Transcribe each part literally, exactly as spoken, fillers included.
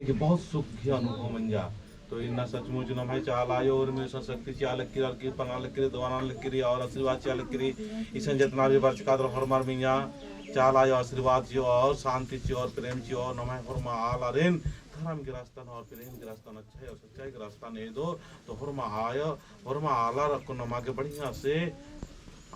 कि बहुत सुख ही अनुभव मंजा। तो इन्ना सचमुच नम्है चाला आयो उर्मी इसन शक्ति चिआ लगी रई और कृपा नना लगी रई, दवा नना लगी रई और आशीर्वाद चिआ लगी रई। इसन जेतना भी बरचका दर होरमर मइय्याँ चाला आयो आशीर्वाद चिओ और शांति चिओ और प्रेम चिओ और नम्है होरमा आलारिन धर्म के रास्ता नू और प्रेम के रास्ता नू, अच्छाई और सच्चाई के रास्ता नू एदो। तो होरमा आयो, होरमा आलर अक्कुन नमा गे बढ़िया से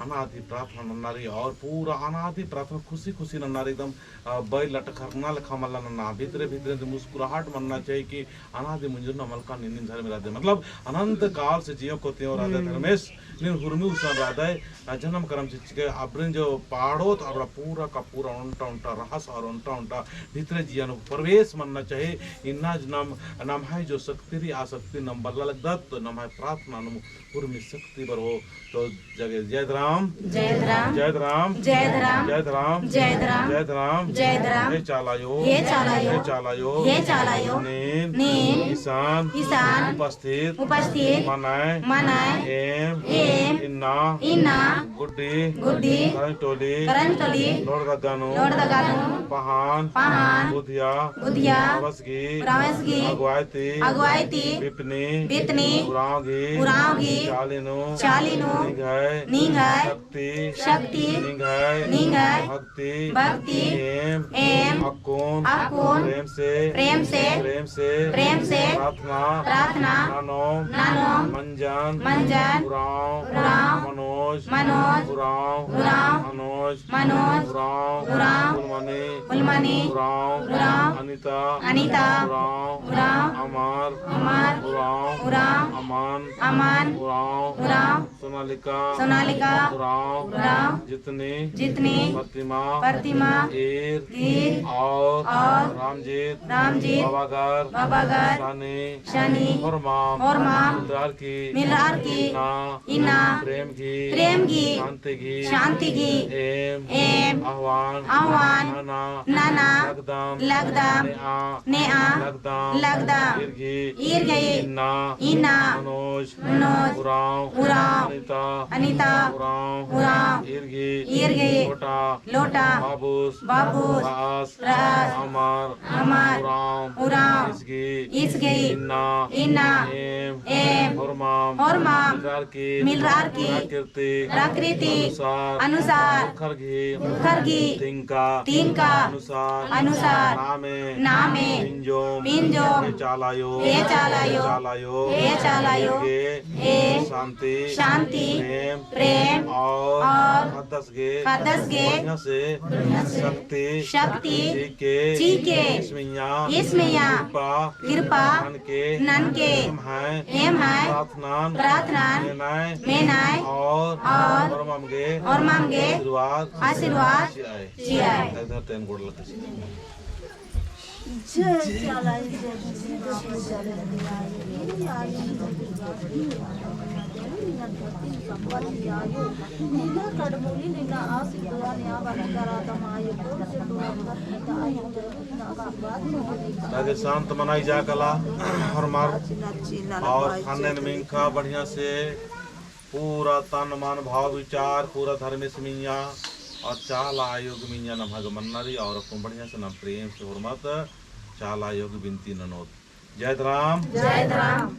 अनादि प्रार्थना नन्ना रई और पूरा अनादि प्रार्थना खुशी खुशी नन्ना रई, एकदम, अ, बैल लटखरना लेखा मल्ला नन्ना, भितरे भितरे ती मुस्कुराहट मन्ना चाही कि अनादि मुंजुर नू मलका नीन धर्मे रअदय, मतलब अनंत काल से जियो को तियो रअदय धर्मेस, नीन हुर्मी उसन रअदय, अ, जनम करम चिच्चके अबड़न जो पाड़ोत अबड़ा पूरा का पूरा ओन्टा ओन्टा रहस और ओन्टा ओन्टा भितरे जिया नू प्रवेश मन्ना चाही। इन्ना नम, नम्है जो शक्ति रई आ शक्ति नम बल्ला लगदत, तो नम्है प्रार्थना नू उर्मी शक्ति बरओ। तो जगे जय धरम। जय धरम। जय धरम। जय धरम। जय धरम। जय धरम। जय धरम। जय धरम। हे चाला आयो। हे चाला आयो। हे चाला आयो। हे चाला आयो। नीन। नीन। इसन। इसन। उपस्थित। उपस्थित। मनय। मनय। एम। एम। इन्ना। इन्ना। गुड्डी। गुड्डी। करंज टोली। करंज टोली। लोहरदगा नू। लोहरदगा नू। पहान। पहान। बुधिया। बुधिया। रवस गही। रवस गही। अगुवाई ती। अगुवाई ती। बितनी। बितनी। उराँव गही। उराँव गही। चाली नू। चाली नू। निंग्है। निंग्है। शक्ति। शक्ति। निंग्है। निंग्है। भक्ति। भक्ति। एम। एम। अक्कुन। अक्कुन। प्रेम से। प्रेम से। प्रेम से। प्रेम से। प्रार्थना। प्रार्थना। ननोम। ननोम। मंजन। मंजन। उराँव। उराँव। मनोज। मनोज। उराँव। उराँव। मनोज। मनोज। उराँव। उराँव। फुलमनी। फुलमनी। उराँव। उराँव। अनिता। अनिता। उराँव। उराँव। अमर। अमर। उराँव। उराँव। अमन। अमन। उराँव। उराँव। सोनालिका। सोनालिका। उराँव। उराँव। जितनी। जितनी। प्रतिमा। प्रतिमा। ईर। ईर। और। और। रामजीत। रामजीत। बाबागर। बाबागर। सानी। शनि। होरमाम। होरमाम। मिलरअर की। मिलरअर की। इन्ना। इन्ना। प्रेम गही। प्रेम गही। शांति गही। शांति गही। एम। एम। आह्वान। आह्वान। नना। नना। लगदम। लगदम। नेआ। नेआ। लगदम। लगदम। ईर गही। ईर गही। इन्ना। इन्ना। मनोज। मनोज। उराँव। उराँव। अनिता। अनिता। उराँव। उराँव। ईर गही। ईर गही। लोटा। लोटा। बाबुस। बाबुस। बास। रास। अमर। अमर। उराँव। उराँव। ईस गही। ईस गही। इन्ना। इन्ना। एम। एम। होरमाम। होरमाम। मिलरअर की। मिलरअर की। प्राकृतिक। प्राकृतिक। अनुसार। अनुसार। उखर गही। उखर गही। तिंका। तिंका। अनुसार। अनुसार। नामे। नामे। पिंजोम। पिंजोम। हे चाला आयो। हे चाला आयो। चाला आयो। हे चाला आयो। गे। ए शांति, शांति, प्रेम, प्रेम, और, और, ख़द्दस गे, ख़द्दस गे, बढ़िया से, बढ़िया से, शक्ति, शक्ति, चीके, चीके, ईस मइय्याँ, ईस मइय्याँ, कृपा, कृपा, ननके, ननके, एम्है, एम्है, प्रार्थनान, प्रार्थनान, मेनाय, मेनाय, और, और, होरमाम गे, होरमाम गे, आशीर्वाद, आशीर्वाद, चिआय, चिआय। इधर तेन गोड़ लगे। जय चाला आयो, जय चाला आयो। ताकि शांत मनाई जा कला, होरमर और खानेन मिंखा बढ़िया से। पूरा तन मन भाव विचार पूरा धर्मेस मइय्याँ और चाला आयो गे मइय्याँ नम्है गे मन्ना रई और अक्कुन बढ़िया से नम प्रेम से होरमत चाला आयो गे बिनती ननोत। जय धरम। जय धरम।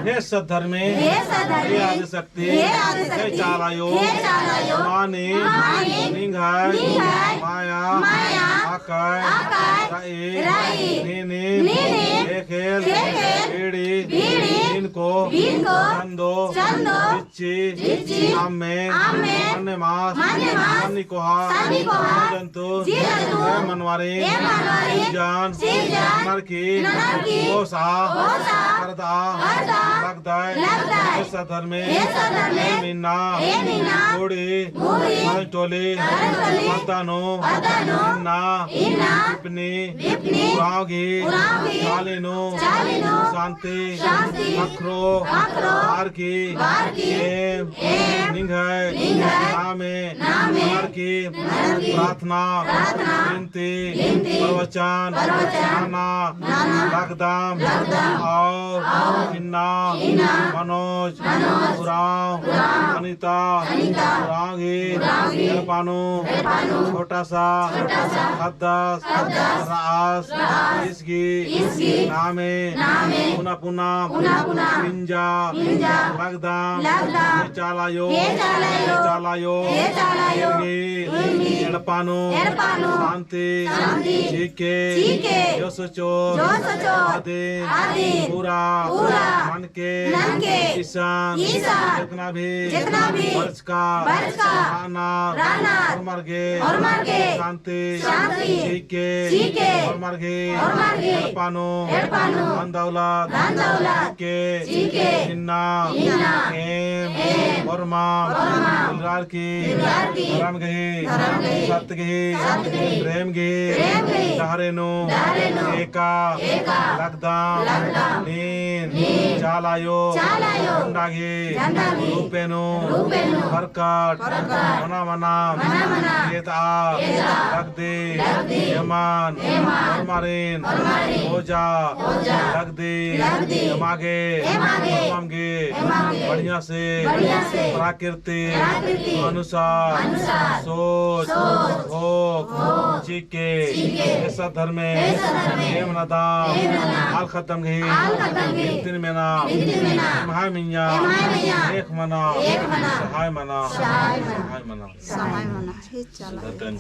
हे सत धर्मे, हे सत धर्मे, हे आदिशक्ति, हे आदिशक्ति, हे चाला अयो, हे चाला अयो, मानिम, मानिम, निंग्है, निंग्है, माया, माया, अकय, अकय, रई, रई, नीनिम, नीनिम, ख़ेख़ेल, ख़ेख़ेल, बीड़ी, बीड़ी, बिनको, बिनको, चंदो, चंदो, चिच्ची, चिच्ची, अम्मे, अम्मे, मन्ने मास, मन्ने मास, सन्नी कोहा, सन्नी कोहा, जीव जंतु, जीव जंतु, एम मनवारिन, एम मनवारिन, सिरजन, सिरजन, ननर की, ननर की, ओसा, ओसा, करदआ, करदआ, लगदय, लगदय, हे सत धर्मे, हे सत धर्मे, एम इन्ना, एम इन्ना, कुड़ी, कुड़ी, करंज टोली, करंज टोली, पद्दा नू, पद्दा नू, इन्ना, इन्ना, बिपनी, बिपनी, उराँव गही, उराँव गही, चाली नू, चाली नू, शांति, शांति, ख़क्खरो, ख़क्खरो, बअर की, बअर की, एम, एम, निंग्है, निंग्है, नामे, नामे, ननर की, ननर की, प्रार्थना, प्रार्थना, बिनती, बिनती, प्रवचन, प्रवचन, नना, नना, लगदम, लगदम, और, और, इन्ना, इन्ना, मनोज, मनोज, उराँव, उराँव, अनिता, अनिता, उराँव गही, उराँव गही, एड़पा नू, एड़पा नू, छोटा सा, छोटा सा, ख़द्दस, ख़द्दस, रअस, रअस, ईस गही, ईस गही, नामे, नामे, पुना पुना, पुना पुना, पिंजा, पिंजा, लगदम, लगदम, हे चाला अयो, हे चाला अयो, हे चाला अयो, हे चाला अयो, एंग्है, एंग्है, एड़पा नू, एड़पा नू, शांति, शांति, चिके, चिके, जो सोचोर, जो सोचोर, अदिन, अदिन, पूरा, पूरा, ननके, ननके, इसन, इसन, जेतना भी, जेतना भी, बरचका, बरचका, रअनर, रअनर, होरमर गे, होरमर गे, शांति, शांति, चिके, चिके, होरमर गे, होरमर गे, एड़पा नू, एड़पा नू, धन दौलत, धन दौलत, चिके, चिके, इन्ना, इन्ना, एम, एम, होरमर, होरमर, मिलरअर की, मिलरअर की, धरम गही, धरम गही, सत गही, सत गही, प्रेम गही, प्रेम गही, डहरे नू, डहरे नू, एका, एका, लगदम, लगदम, नीन, नीन, चाला अयो, चाला अयो, झंडा गही, झंडा गही, रूपे नू, रूपे नू, प्रकट, प्रकट, मना मना, मना मना, एदआ, एदआ, लगदी, लगदी, एमन, एमन, होरमारिन, होरमारिन, ओजा, ओजा, लगदी, लगदी, एमा गे, एमा गे, होरमम गे, एमा गे, बढ़िया से, बढ़िया से, प्राकृतिक, प्राकृतिक, अनुसार, अनुसार, सोच, सोच, होक, होक, चिके, चिके, एसा धर्मे, एसा धर्मे, एम नदाम, एम नदाम, आल ख़द्दम गही, आल ख़द्दम गही, बिनतिन मेना, बिनतिन मेना, एम्है मइय्याँ, एम्है मइय्याँ, एक मना, एक मना, सहाय मना, सहाय मना, सहाय मना। सहाय मना, हे चाला, धर्म।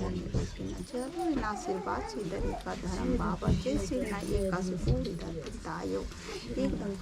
चलो, इन्ना आशीर्वाद चिअदन एका धरम बाबा, जैसे इन्ना एकासे पूरी धरती तायो, एकदम